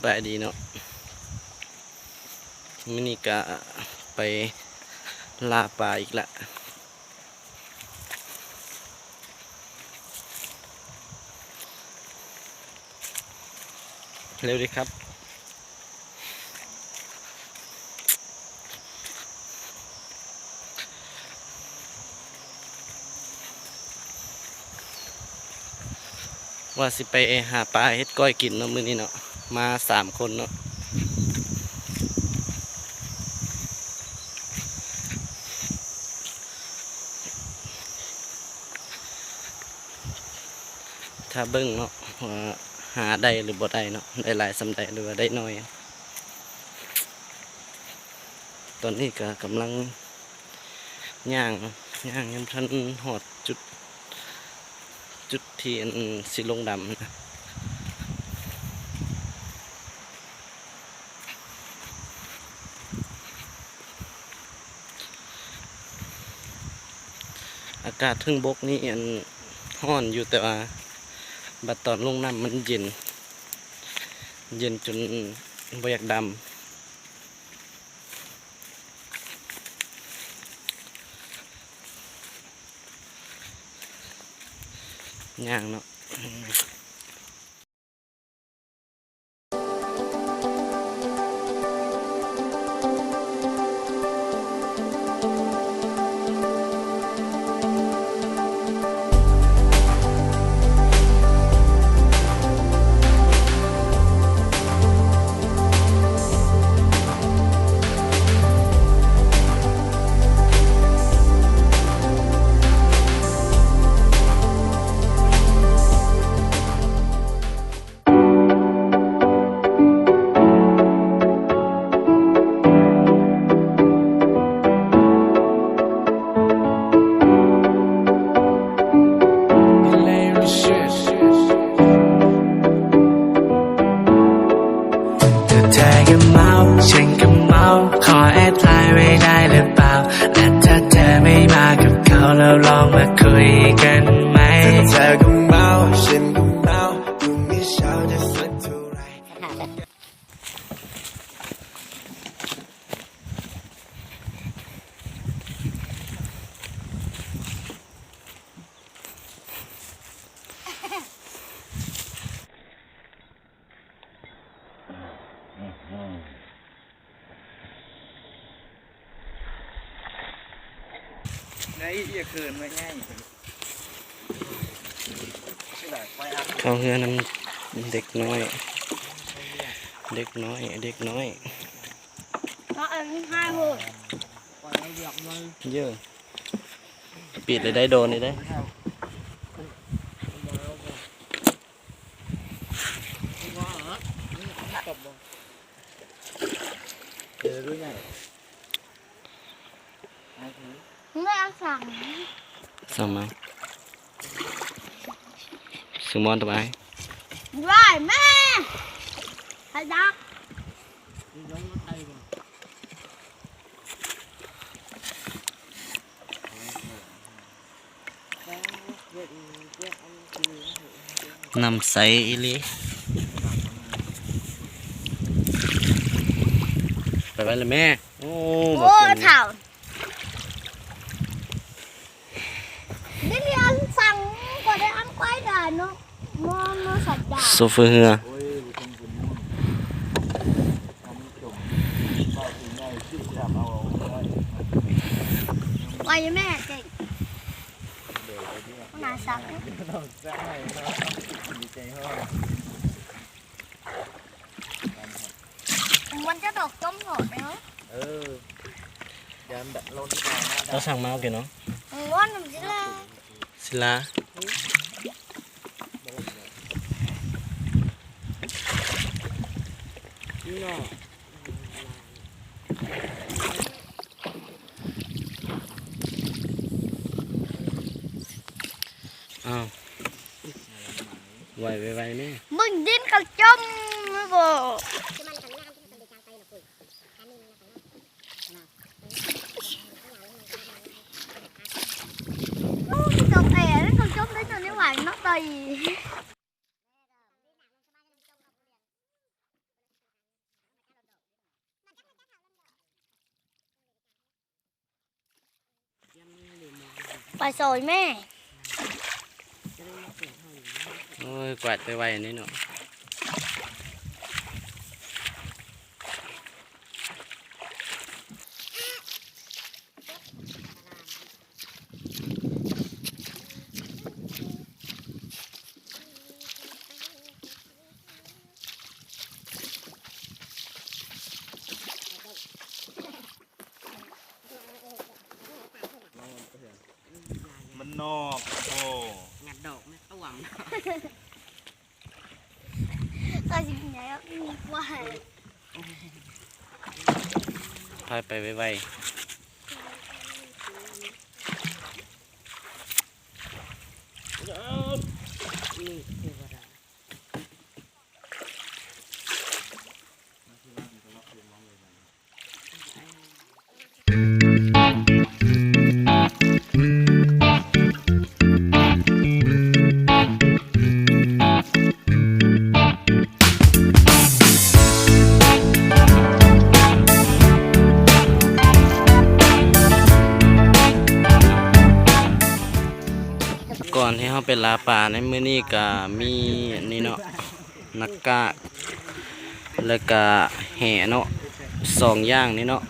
ບາຍດີເນາະ ມື້ນີ້ກະໄປລ່າປາອີກລະ ເລັວດີຄັບ. ວ່າຊິໄປຫາປາເຮັດກ້ອຍກິນເນາະ ມື້ນີ້ເນາະ ມາສາມຄົນເນາະ. ຖ້າເບິ່ງເນາະ ວ່າຫາໄດ້ຫຼືບໍ່ໄດ້ເນາະ ໄດ້ຫຼາຍສ່ຳໃດ ຫຼືວ່າໄດ້ໜ້ອຍ. ຕອນນີ້ກະກຳລັງຍ່າງ ຍ່າງຍັງບໍ່ທັນຮອດຈຸດ ຈຸດທີ່ອັນຊິລົງດຳນະ. ອາກາດເທິງບົກນີ້ອັນຮ້ອນຢູ່ ແຕ່ວ່າບັດຕອນລົງນ້ຳມັນເຢັນ ເຢັນຈົນບໍ່ຢາກດຳ. ຍ່າງເນາະ. ถ้าเธอก็เมา ฉันก็เมา ขอแอดไลน์ไว้ได้หรือเปล่า และถ้าเธอไม่มากับเขา เราลองมาคุยกันไหม ถ้าเธอก็เมา ฉันก็เมา พรุ่งนี้เช้าจะสักเท่าไหร่ ໄດ້ ຢ່າເຂີນ ວ່າໃຫຍ່ ເຂົ້າເຮືອນຳເດັກນ້ອຍ ເດັກນ້ອຍ ເດັກນ້ອຍ ເນາະ ອັນນີ້ຫ້າໂມງ ເຢີ ປິດເລີຍໄດ້ ໂດນນີ້ໄດ້. ແມ່ສັ່ງ ສັ່ງມາ ຊື້ໝໍ້ນຕະບາຍ ວ້າຍແມ່ ໃຫ້ດັກ. ນ້ຳໃສອີ່ຫຼີ ໄປໄວ້ລະແມ່. ໂອ້ ໂອ້ ບັກເຕັມ ເຖົ້າ ໄດ້ຮຽນສັ່ງ ກໍໄດ້ອັນໄກວດາເນາະ ມອມາສັດດາ ໂຊເຟີເຮືອ. ໄວແມ່ເກັ່ງ ໜ້າສັກ ມັນຈະດອກຈົ່ມໂຫດເນາະ. ເອີ ຢ້ານແບບລົ້ນມາ ເຮົາສັ່ງມາເອົາກິນເນາະ. ເອີ ວ່ານຳສິລາ ສິລາ ເນາະ. ອ້າວ ໄວໆໆແມ່ ເບິ່ງດິນເຂົາຈົ່ມແມ່ນບໍ່? ໂອ້ ເຂົາຈົ່ມໄດ້ຕົວນີ້ຫວານເນາະ ຕໍ່ອີກ. ອ້າຍຊ່ອຍແມ່. ໂອ້ຍ ກວາດໄປໄວນີ້ເນາະ. ມັນນອກ ໂອ້ ງັດດອກມາຕ້ວມ. ກໍຊິເປັນຫຍັງ ມີກວ່າ ພາໄປໄວໆ. ນີ້ຄືວ່າ ກ່ອນທີ່ເຮົາໄປລ່າປາໃນມື້ນີ້ກະມີອັນນີ້ເນາະ ໜ້າກາກ ແລ້ວກະແຫເນາະ ສອງຢ່າງນີ້ເນາະ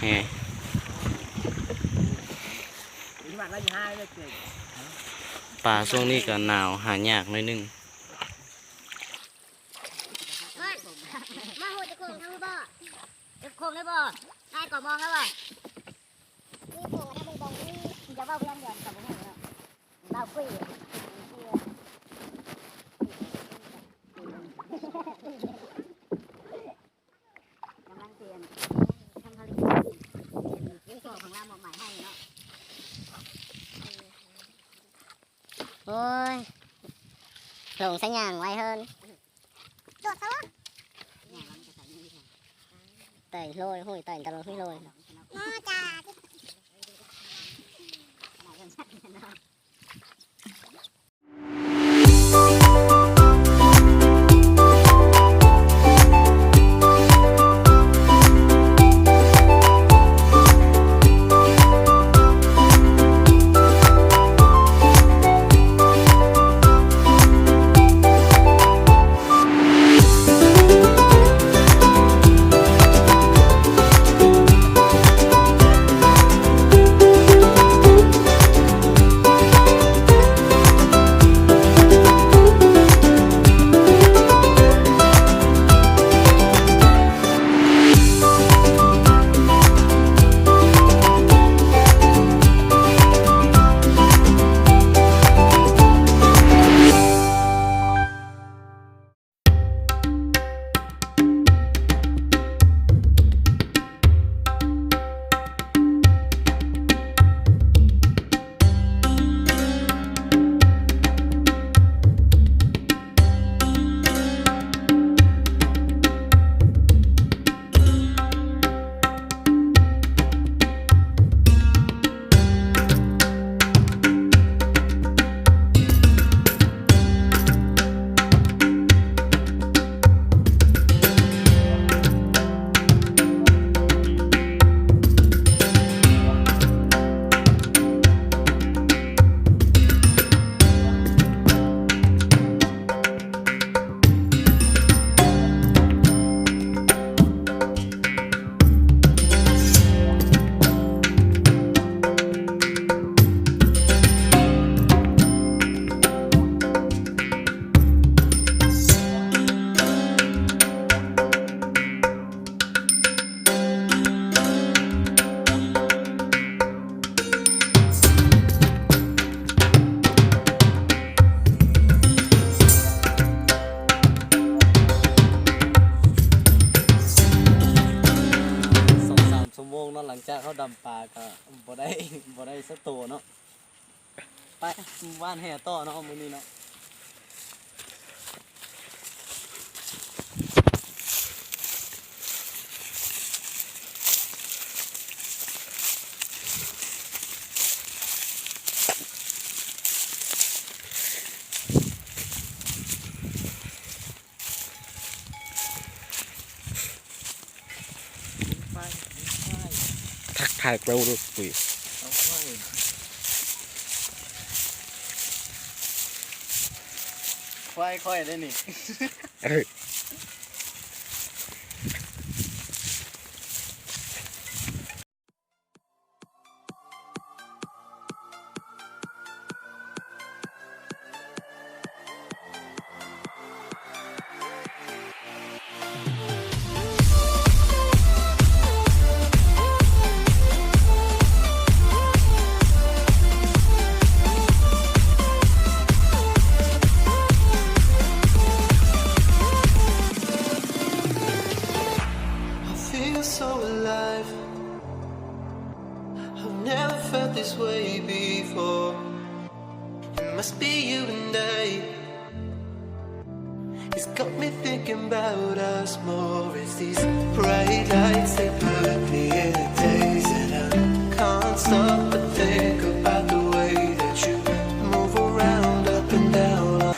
ແຫ ປາຊ່ວງນີ້ກະໜາວ ຫາຍາກໜ້ອຍໜຶ່ງ. ມາ ມາໂຫດຈະໂຄ້ງນຳບໍ່? ຈະໂຄ້ງໄດ້ບໍ່? ນາຍກໍມອງແລ້ວບໍ່? ມີໂຄ້ງໄດ້ບໍ່? ມີ ຈະເວົ້າເລື່ອງດຽວກໍບໍ່ຮູ້ແລ້ວ ເວົ້າຄຸຍ ກຳລັງຊິທຳພາລະກິດ ທີ່ພໍ່ຂອງລາວມອບໝາຍໃຫ້ເນາະ. ໂອ້ຍ ຫຼົງຊະຍ່າງໄວເຮີນ ໂດດຊະ ໄຕ່ໂລຍ ໂອ້ຍ ໄຕ່ຕະຫຼອດ ໂອ້ຍ ໂລຍ ມາຈ້າ. ສອງສາມຊົ່ວໂມງເນາະ ຫຼັງຈາກເຮົາດຳປາກະບໍ່ໄດ້ ບໍ່ໄດ້ສັກໂຕເນາະ. ໄປຫວ່ານແຫຕໍ່ເນາະ ມື້ນີ້ເນາະ. ທັກທ ກແລ້ວເດີປຸ້ຍ. ຄວາຍຂ້ອຍເດ້ນີ້. ເອີ. I feel so alive. I've never felt this way before. It must be you and I. It's got me thinking about us more. It's these bright lights that put me in a daze, and I can't stop but think about the way that you move around, up and down.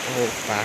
ໂອ້ ປາ.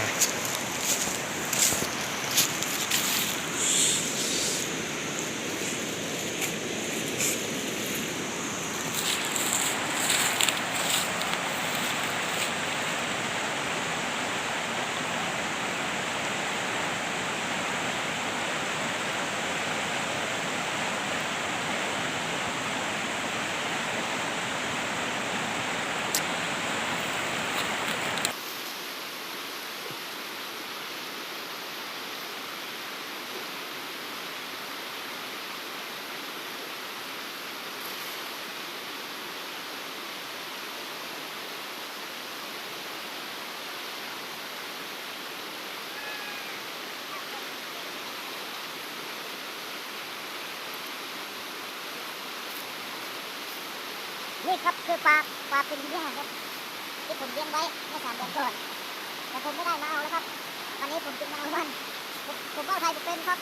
ນີ້ຄັບ ຄືປາ ປາເປັນເຫຍື່ອຄັບ ທີ່ຜົມລ້ຽງໄວ້ເມື່ອສາມເດືອນກ່ອນ ແຕ່ຜົມບໍ່ໄດ້ມາເອົາແລ້ວຄັບ ວັນນີ້ຜົມຈຶ່ງມາເອົາມັນ. ຜົມ ຜົມເວົ້າໄທບໍ່ເປັນຄັບ.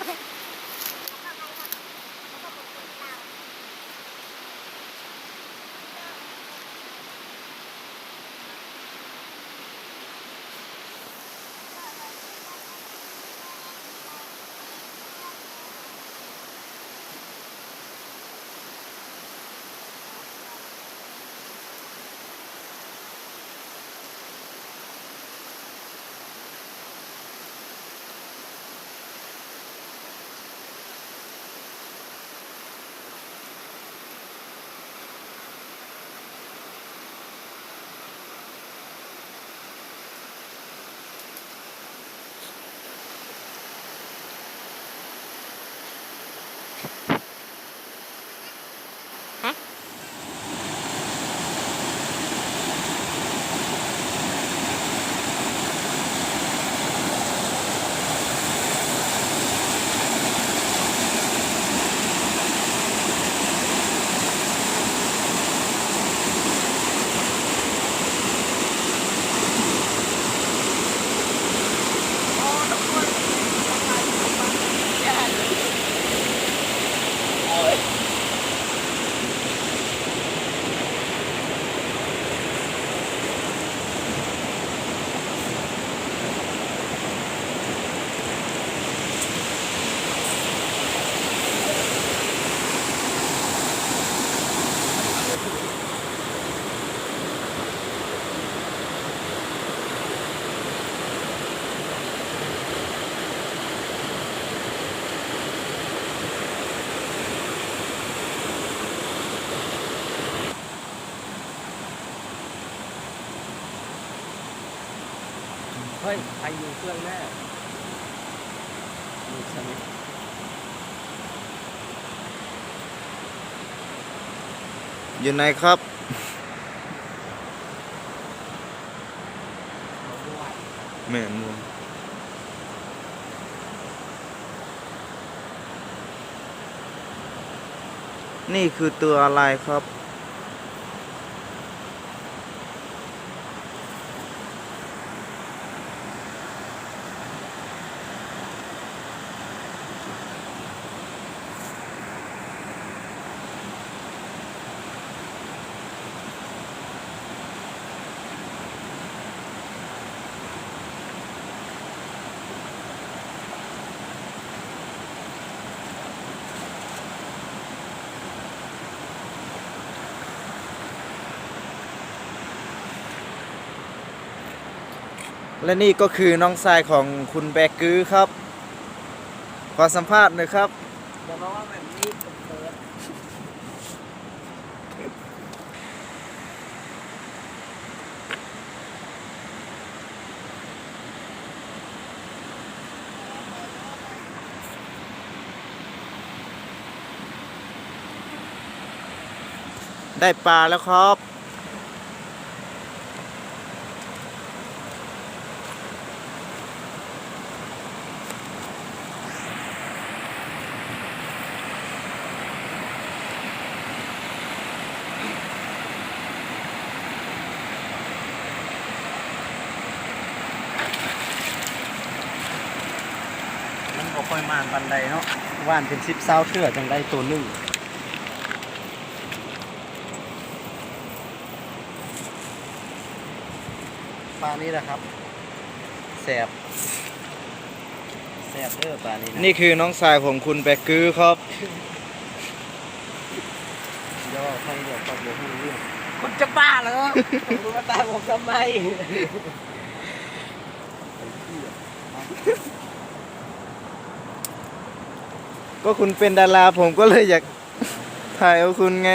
ພາຍຸເບື້ອງໜ້າ ຢູ່ໃສ? ຢູ່ໃນຄັບ. ແມ່ນບໍ່? ນີ້ຄືຕົວອະໄລຄັບ. ແລະນີ້ກໍຄືນ້ອງຊາຍຂອງຄຸນແບກກືຄັບ. ຂໍສຳພາດໜ່ອຍຄັບ. ຢ່າມາເວົ້າແບບນີ້ ເປີດ. ໄດ້ປາແລ້ວຄັບ. ມັນບໍ່ຄ່ອຍໝານປານໃດເນາະ ຫວ່ານເປັນສິບຊາວເທື່ອຈັ່ງໄດ້ໂຕໜຶ່ງ. ປານີ້ແຫຼະຄັບ ແຊບ ແຊບເດີປານີ້ນະ. ນີ້ຄືນ້ອງຊາຍຂອງຄຸນແບກກືຄັບ. ຢ່າເວົ້າໄທດຽວເຂົາບໍ່ຮູ້ເລື່ອງ. ຄຸນຈະບ້າເຫຼືອ? ຄຸນມາຕາຍຜົມທຳໄມ? ກໍຄຸນເປັນດາລາ ຜົມກໍເລີຍຢາກ ຖ່າຍເອົາຄຸນໄງ.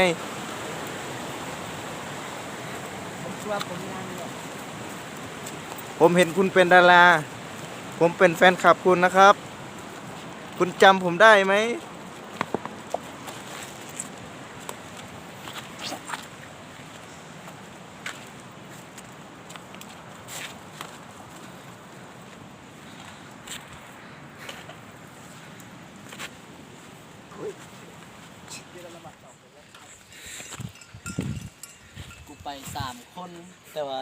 ຜົມເຫັນຄຸນເປັນດາລາ ຜົມເປັນແຟນຄລັບຄຸນນະຄັບ. ຄຸນຈຳຜົມໄດ້ໄໝ? ກູໄປສາມຄົນ ແຕ່ວ່າ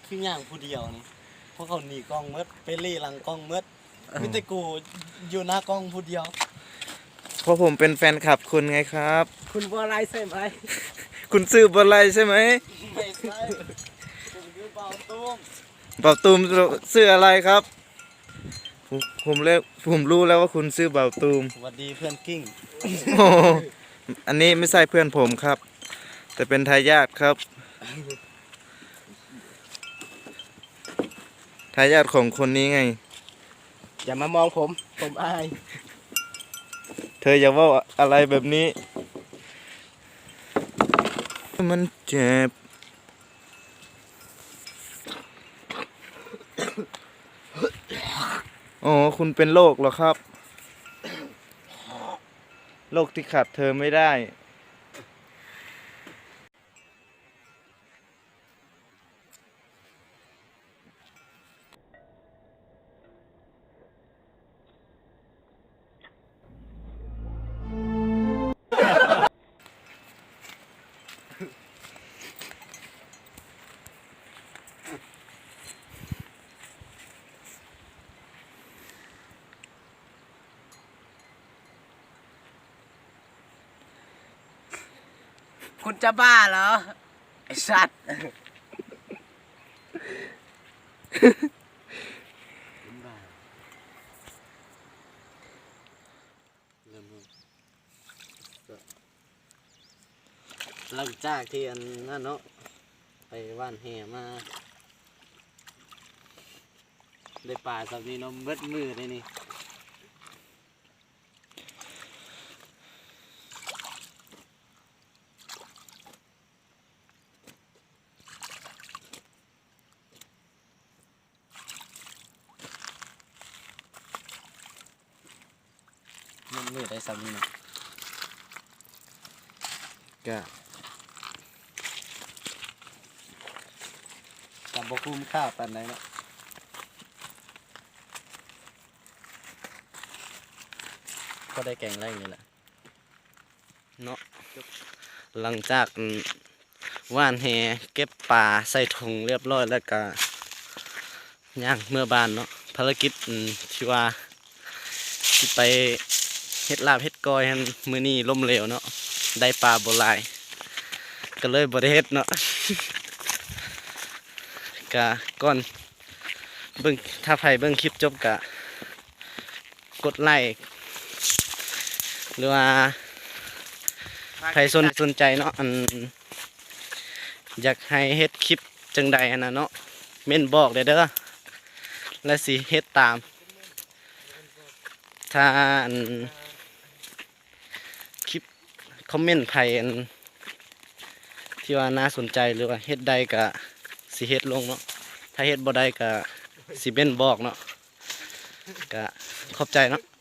ຄືຍ່າງຜູ້ດຽວນີ້ ພວກເຂົາໜີກ້ອງໝົດ ໄປເລຫຼັງກ້ອງໝົດ ເອີ ມີແຕ່ກູຢູ່ໜ້າກ້ອງຜູ້ດຽວ ເພາະຜົມເປັນແຟນຄລັບຄຸນໄງຄັບ. ຄຸນບໍ່ໄລ່ໃຊ່ໄໝ? ຄຸນຊື້ບໍ່ໄລ່ໃຊ່ໄໝ? ບໍ່ໃຊ່ ຜົມຄືບ່າວຕູມ. ບ່າວຕູມ ຊື້ອະໄລຄັບ? ຜົມ ຜົມເລີຍ ຜົມຮູ້ແລ້ວວ່າຄຸນຊື່ບ່າວຕູມ. ສະຫວັດດີເພື່ອນກິ່ງ. ໂອ້ ອັນນີ້ໄມ່ໃຊ່ເພື່ອນຜົມຄັບ ແຕ່ເປັນທາຍາດຄັບ ທາຍາດຂອງຄົນນີ້ໄງ. ຢ່າມາມອງຜົມ ຜົມອາຍ. ເທີຢ່າເວົ້າອະໄລແບບນີ້ ມັນເຈັບ. ອໍ ຄຸນເປັນໂລກເຫຼືອຄັບ? ໂລກທີ່ຂາດເທີໄມ່ໄດ້. ຄຸນຈະບ້າເຫຼືອ ໄອ້ສັດ? ເລີ່ມ ເລີ່ມ ຫຼັງຈາກທີ່ອັນນັ້ນເນາະ ໄປຫວ່ານແຫມາ ໄດ້ປາສ່ຳນີ້ເນາະ ເບິດມື້ເດ້ນີ້. ເ ມື້ໄດ້ສ່ຳນີ້ເນາະ ກະ ກະບໍ່ຄຸ້ມຄ່າປານໃດເນາະ ພໍໄດ້ແກງໄລ່ນີ້ແຫຼະເນາະ. ຫຼັງຈາກ ອັນ ຫວ່ານແຫເກັບປາໃສ່ຖົງລຽບຮ້ອຍແລ້ວກະ ຍ່າງເມືອບ້ານເນາະ ພາລະກິດ ອືມ ທີ່ວ່າຊິໄປເຮັດລາບເຮັດກ້ອຍຫັ້ນ ມື້ນີ້ລົ້ມເຫຼວເນາະ ໄດ້ປາບໍ່ຫຼາຍ ກະເລີຍບໍ່ໄດ້ເຮັດເນາະ ກະກ່ອນເບິ່ງ ຖ້າໃຜເບິ່ງຄລິບຈົບກະກົດໄລ້ ຫຼືວ່າໃຜສົນ ສົນໃຈເນາະ ອັນ ຢາກໃຫ້ເຮັດຄລິບຈັ່ງໃດຫັ້ນນະເນາະ ເມັ້ນບອກແດ່ເດີ ແລະ ຊິເຮັດຕາມ ຖ້າ ອັນ ຄລິບຄອມເມັນໃຜ ອັນ ທີ່ວ່າໜ້າສົນໃຈ ຫຼືວ່າເຮັດໄດ້ກະຊິເຮັດລົງເນາະ ຖ້າເຮັດບໍ່ໄດ້ກະຊິເມັ້ນບອກເນາະ ກະຂອບໃຈເນາະ.